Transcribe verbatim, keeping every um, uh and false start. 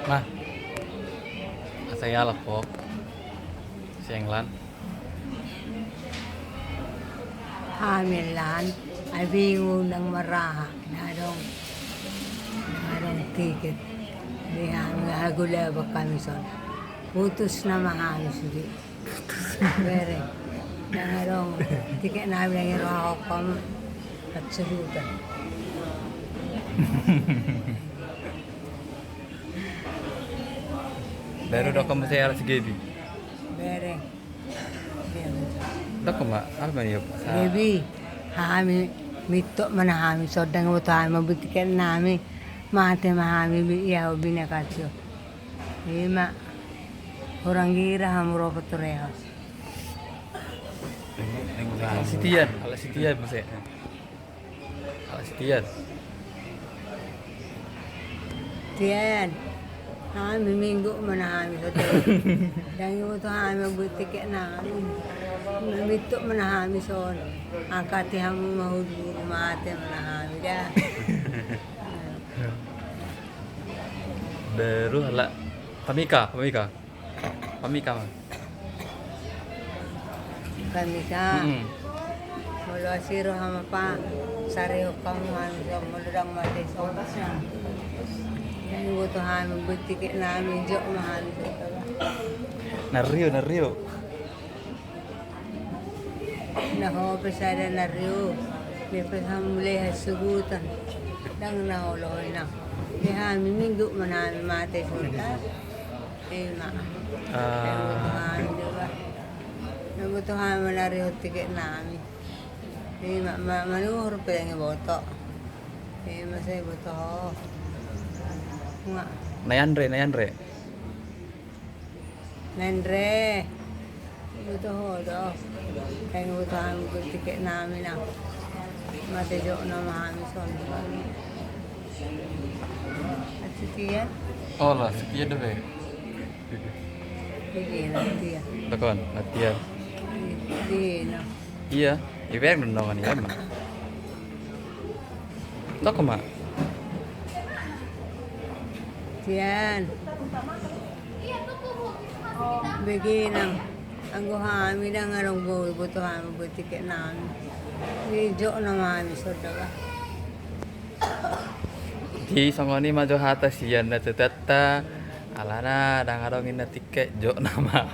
Nah, asa ialap ho. Siang lan. Hami lan, ai bingung nang maraha, na adong, na adong tiket. Di hami hagula bakami son. Putus nama hami sude. Bereng. Nang adong tiket nami nang irohahon hamu. Hasuhuton. Baru dok kamu saya alas Gebi. Bereng. Dok ma, apa nih? Gebi. Hami mitto mana hami sodang boto hami mambuat tiket nami. Mate ma hami bi ia hobi na kasio. Ima. Orang gira hamu ropot tu rehos. Alas Sitian, alas Sitian muse. Alas Sitian. Tian. Hami minggu mana hami sodang. Dang iboto hami mambuat tiket nami. Mitto mana hami son. Angkati hamu ma huduru mate mana hami da. Baru ala pamika, pamika. Pamika ma. Pamika. Molo asi roha ma pa. Sarihon hamu hami son molo dang mate son. Dang iboto hami buat tiket nami jok ma hami son. Nario, nario. Na ho pe sada nario. Be pe hamu mulai hasuhuton. Dang na olo na. Be hami minggu mana hami mate son. Ima. Ima. Ima boto hami manarihon tiket nami. Ima, ma, manuhor pe dang iboto. Ima sai boto ho. Ima. Nai Andre, nai Andre. Nai Andre. Boto ho do. Dang iboto hami tiket nami na. Mate jok nama hami son. Alas Sitian. Alas Sitian dope. Iya, latihan. Takon, latihan. Iya. Iya, ibereng dong kan iya. Dok ma. Tian. Begenang. Anggo hami dang adong boi boto hami buat tiket nami. Di jok nama hami son da ba. Di songon i ma jo hata sian na cetetta. Alana dang adong inna tiket jok nama.